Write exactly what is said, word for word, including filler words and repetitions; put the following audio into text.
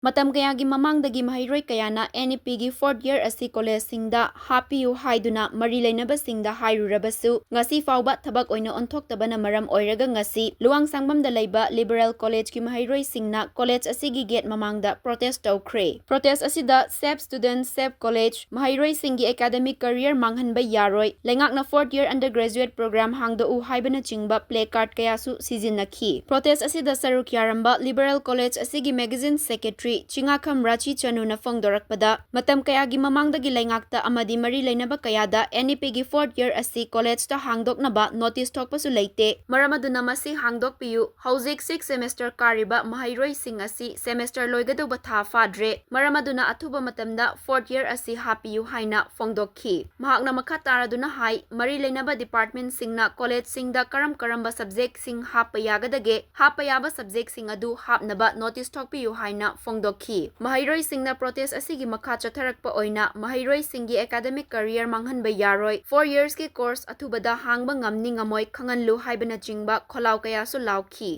ꯃꯇꯝ ꯀꯌꯥꯒꯤ ꯃꯃꯥꯡꯗꯒꯤ ꯃꯍꯩꯔꯣꯏ ꯀꯌꯥꯅ N E Pꯒꯤ fourth year ꯑꯁꯤ collegeꯁꯤꯡꯗ ꯍꯥꯞꯄꯤꯌꯨ ꯍꯥꯏꯗꯨꯅ ꯃꯔꯤ ꯂꯩꯅꯕꯁꯤꯡꯗ ꯍꯥꯏꯔꯨꯔꯕꯁꯨ, ꯉꯁꯤ ꯐꯥꯎꯕ ꯊꯕꯛ ꯑꯣꯏꯅ ꯑꯣꯟꯊꯣꯛꯇꯕꯅ ꯃꯔꯝ ꯑꯣꯏꯔꯒ ꯉꯁꯤ ꯂꯨꯋꯥꯡꯁꯥꯡꯕꯝꯗ ꯂꯩꯕ Liberal Collegeꯀꯤ ꯃꯍꯩꯔꯣꯏꯁꯤꯡꯅ college ꯑꯁꯤꯒꯤ gate ꯃꯃꯥꯡꯗ protest ꯇꯧꯈ꯭ꯔꯦ꯫ Protest ꯑꯁꯤꯗ Save Student, Save College, ꯃꯍꯩꯔꯣꯏꯁꯤꯡꯒꯤ academic career ꯃꯥꯡꯍꯟꯕ ꯌꯥꯔꯣꯏ, ꯂꯩꯉꯥꯛꯅ fourth year undergraduate program ꯍꯥꯡꯗꯣꯛꯎ ꯍꯥꯏꯕꯅꯆꯤꯡꯕ placard ꯀꯌꯥꯁꯨ ꯁꯤꯖꯤꯟꯅꯈꯤ꯫ Protest ꯑꯁꯤꯗ ꯁꯔꯨꯛ ꯌꯥꯔꯝꯕ Liberal College ꯑꯁꯤꯒꯤ magazine secretary ꯆꯤꯉꯥꯈꯝ ꯔꯥꯆꯤ ꯆꯅꯨꯅ ꯐꯣꯡꯗꯣꯔꯛꯄꯗ, ꯃꯇꯝ ꯀꯌꯥꯒꯤ ꯃꯃꯥꯡꯗꯒꯤ ꯂꯩꯉꯥꯛꯇ ꯑꯃꯗꯤ ꯃꯔꯤ ꯂꯩꯅꯕ ꯀꯌꯥꯗ N E Pꯒꯤ fourth year ꯑꯁꯤ collegeꯇ ꯍꯥꯡꯗꯣꯛꯅꯕ notice ꯊꯣꯛꯄꯁꯨ ꯂꯩꯇꯦ꯫ ꯃꯔꯝ ꯑꯗꯨꯅ ꯃꯁꯤ ꯍꯥꯡꯗꯣꯛꯄꯤꯌꯨ꯫ ꯍꯧꯖꯤꯛ sixth semester ꯀꯥꯔꯤꯕ ꯃꯍꯩꯔꯣꯏꯁꯤꯡ ꯑꯁꯤ semester ꯂꯣꯏꯒꯗꯧꯕ ꯊꯥ ꯐꯥꯗ꯭ꯔꯦ꯫ ꯃꯔꯝ ꯑꯗꯨꯅ ꯑꯊꯨꯕ ꯃꯇꯝꯗ fourth year ꯑꯁꯤ ꯍꯥꯞꯄꯤꯌꯨ ꯍꯥꯏꯅ ꯐꯣꯡꯗꯣꯛꯈꯤ꯫ ꯃꯍꯥꯛꯅ ꯃꯈꯥ ꯇꯥꯔꯗꯨꯅ ꯍꯥꯏ, ꯃꯔꯤ ꯂꯩꯅꯕ departmentꯁꯤꯡꯅ collegeꯁꯤꯡꯗ ꯀꯔꯝ ꯀꯔꯝꯕ subjectꯁꯤꯡ ꯍꯥꯞꯄ ꯌꯥꯒꯗꯒꯦ, ꯍꯥꯞꯄ ꯌꯥꯕ subjectꯁꯤꯡ ꯑꯗꯨ ꯍꯥꯞꯅꯕ notice ꯊꯣꯛꯄꯤꯌꯨ ꯍꯥꯏꯅ ꯐꯣꯡꯗꯣꯛꯈꯤ꯫ ꯃꯍꯩꯔꯣꯏꯁꯤꯡꯅ protest ꯑꯁꯤꯒꯤ ꯃꯈꯥ ꯆꯠꯊꯔꯛꯄ ꯑꯣꯏꯅ ꯃꯍꯩꯔꯣꯏꯁꯤꯡꯒꯤ academic career ꯃꯥꯡꯍꯟꯕ ꯌꯥꯔꯣꯏ, four yearsꯀꯤ course ꯑꯊꯨꯕꯗ ꯍꯥꯡꯕ ꯉꯝꯅꯤ ꯉꯝꯃꯣꯏ ꯈꯪꯍꯜꯂꯨ ꯍꯥꯏꯕꯅꯆꯤꯡꯕ ꯈꯣꯜꯂꯥꯎ ꯀꯌꯥꯁꯨ ꯂꯥꯎꯈꯤ꯫